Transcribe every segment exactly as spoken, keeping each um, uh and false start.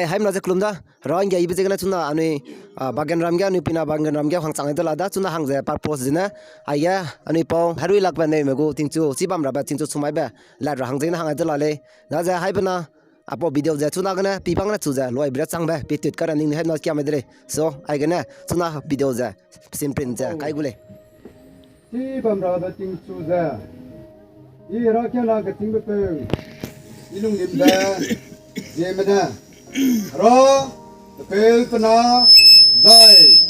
Eh, haimna ze kelum da, ra ngia ibe ziegene chuna anui, ah, Bagenram ge, anui pina Bagenram ge hangchang de la da, chuna hang ze purpose zene, aige, anui pau, herui lakbe neume gu tingchu, chibam rabe tingchu chumaibe, lat ra hang ziegene hang de la lei. Da ze haibena, apau video ze chuna gene, pibang ne chu ze, loi bira changbe, pitut kara ning haimna kiame de lei. So, aigene, chuna video ze, simprin ze, kai gu lei. Chibam rabe tingchu ze, i herakiana kechingbe peu, i lunglimbe, zieme ne, ra, pe peu pe na, zai,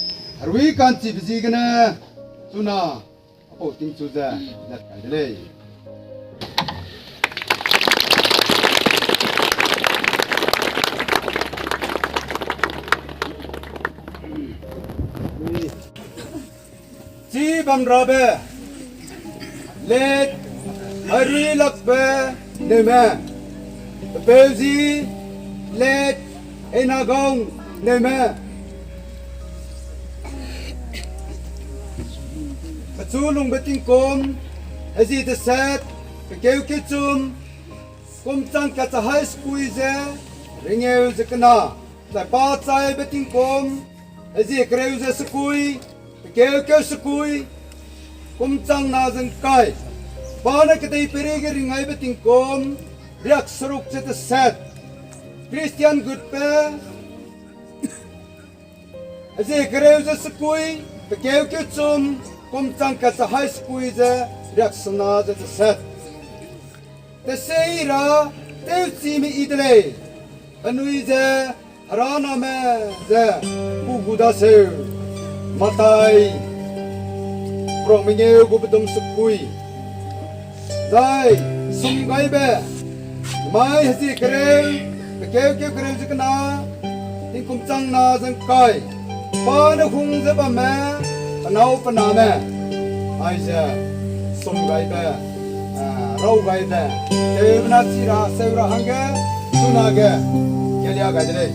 herui ka'nchibe ziegene, chuna, apau tingchu ze, lat kai de lei. Chibam rabe, let, herui lakbe, neume, pe peu zi, let, Einagaung, neume. Pechu lungbe tingkum, hezie deset, pekeu kechum, kum chang kat chahai sekui ze, rengeu ze kena, zai pa chaibe tingkum, hezie kereu ze sekui, pekeu keu sekui, kum chang na ze ngkai. Pa ne kedei peirei ge ringaibe tingkum, riak seruk ze deset. Christian gutbe, hezie kereu ze sekui, pekeu kechum, kum chang kat chahai sekui ze, riak sena ze deset. Tesei ra, tewchime i de lei, penui ze, heraname ze, pu gu daseu, Matai, prong mengeu gu bedum sekui. Zai, sum gaibe, mai hezie kereu, pekeu keu kereu ze kena, tingkum chang na ze ngkai, pa ne hung ze bamme, penâu pename, aize, sum gaibe, ah, rau gaibe, tewbe na chi ra, seu ra hangge, chunage, kelia gai de lei.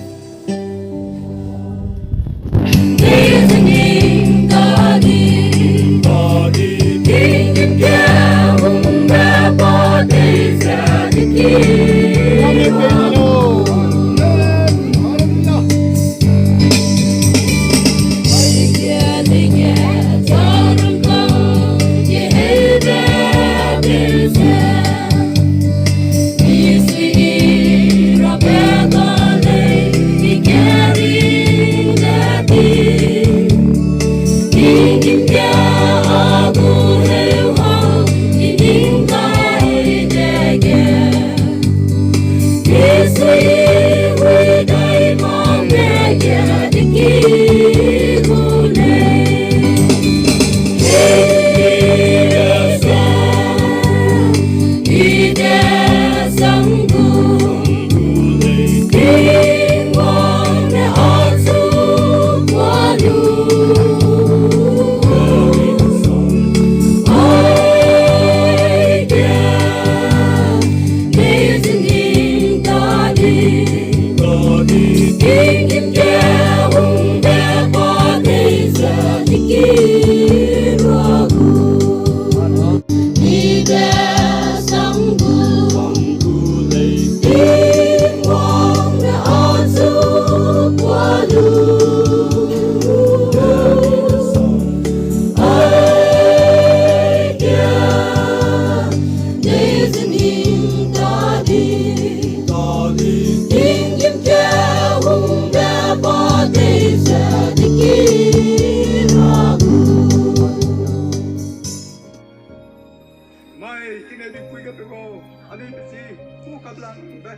Mai, tinei di pui ge pe go, anui pe chi, ku kap lang be.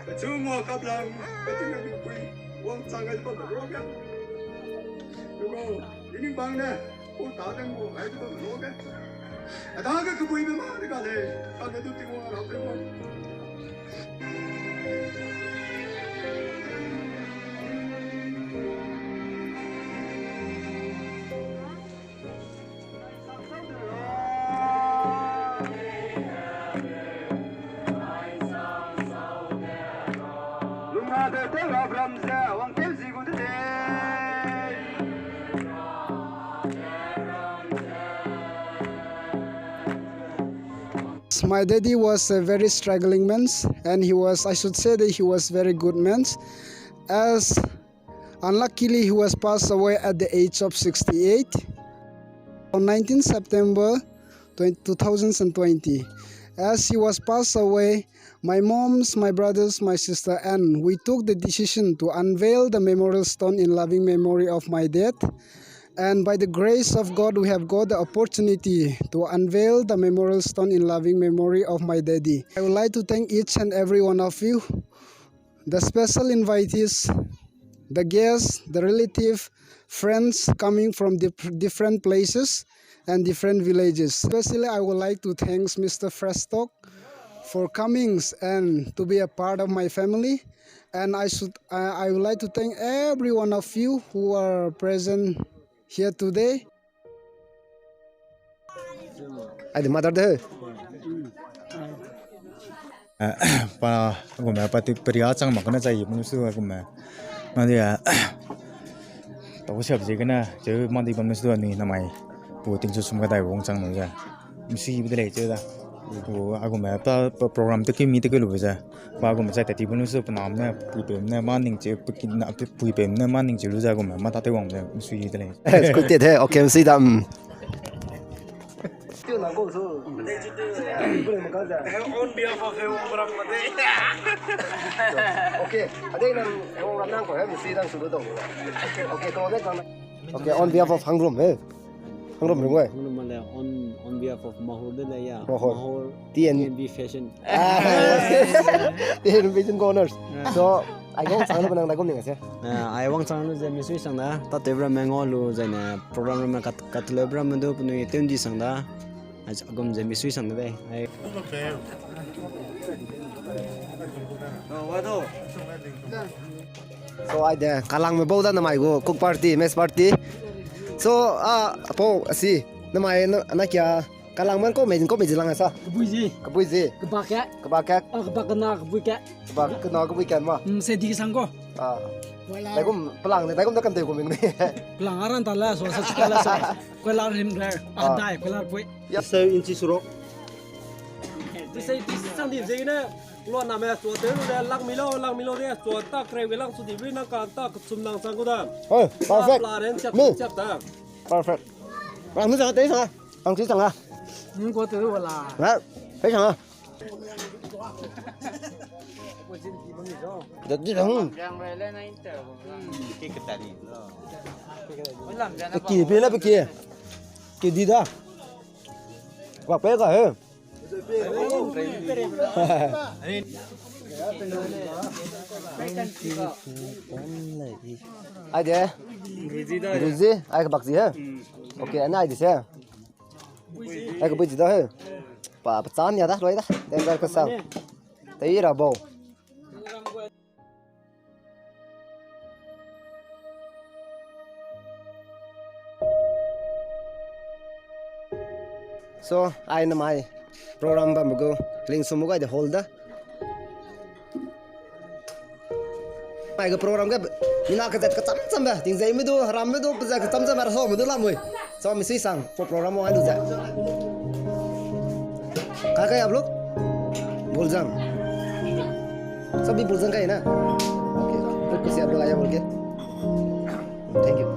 Pe chu mo kap lang, pe tinei di pui, wang chang ai pa ro ge. Pe go, ini bang ne, ku ta deng mo ai pa ro ge. Ada ge kebui be ma de ka le, ka le du ti mo ra pe mo. My daddy was a very struggling man, and he was, I should say that he was very good man. As unluckily, he was passed away at the age of sixty-eight on nineteenth September twenty, two thousand twenty. As he was passed away, my moms, my brothers, my sister, and we took the decision to unveil the memorial stone in loving memory of my dad. And by the grace of God, we have got the opportunity to unveil the memorial stone in loving memory of my daddy. I would like to thank each and every one of you, the special invitees, the guests, the relative, friends coming from dif-, different places and different villages. Especially, I would like to thank Mister Frestock for coming and to be a part of my family. And I should, I, I would like to thank every one of you who are present here today. Ai de mother de. Eh, pa, agume pa ti peria chang mak ne chai, munu su agume. Na dia, tau siap ziegene, cheu ma di bam ne su ni namai. Pu ting su sum kadai wangchang nu ze. Msi bi de lei cheu da. Pu agume pa, pa program te ki mi te ki lu ze. Pa agume chai tat ti bam ne su penam ne, pui pem ne, ma ning cheu, pui pem ne, ma ning cheu lu ze agume, ma ta te wang ze, msi de lei. School te de, okay, msi da, mm. On behalf of Hewong Brang Mate. Okay, I think nang Hewong Brang nang ko, eh, mesti nang sulu dong. Okay, ko ne ko. Okay, on behalf of Hangrum, eh. Hangrum ring wei. Hangrum le on, on behalf of Mahur de le ya. Mahur. Mahur T N B Fashion. Ah, T N B Fashion Corners. So, ai wangchang lu benang da gum ning se. Ah, ai wangchang lu ze misui sang da. Ta te bra mengo lu ze ne program me kat, kat le bra me du penui tew ndi sang da. Ai, agum ze misui sang de. Ai. So, ai de, kalang me bau da namai gu cook party, mess party. So, ah, apo, asi, namai na, na kia, kalang me ko me, ko me ji lang sa? Kabui ji. Kabui ji. Kaba ke. Kaba ke. Ah, kaba kena, kabui ke. Kaba kena, kabui ke ma. Hmm, se di sang ko. Ah. Dai gum, pelang de, dai gum da kan dei gum ni. Pelang aran ta la, so, sa ta la, so. Kuala rim re, ah, dai, kuala pui. Ya. Iseu inchi surok. Iseu inchi sang di zegene, lo na me so te le lang mi lo, lang mi lo de, so ta kre we lang su di we na ka ta kusum lang sang ko da. Oh, perfect. Pla ren chap chap ta. Perfect. Ang mi sa te sa. Ang si sang a. Ni ko te wala. Na, te sang a. Dadi dang. Ki pe na pe ki. Ki di da. Wa pe ka he. Ai de. Ruzi, ai ka bak zi he. Okay, ana ai de se. Ai ka bui zi da he. Pa, pa chan ya da, loi da. Danger ka sang. Tei ra bo. So, ai namai program bam gu, ling sum gu ai de hall da. Ai ga program ga, mina ka zat ka cham cham ba, ting zai me du, ram me du, pa zat ka cham cham ba, ra so me du lam mui. So, mi sui sang, for program wang ai du zat. Ka ka ya blok? Buljang. Sabi Buljang kai na. Okay. Ku siap la ya bol ke. Thank you.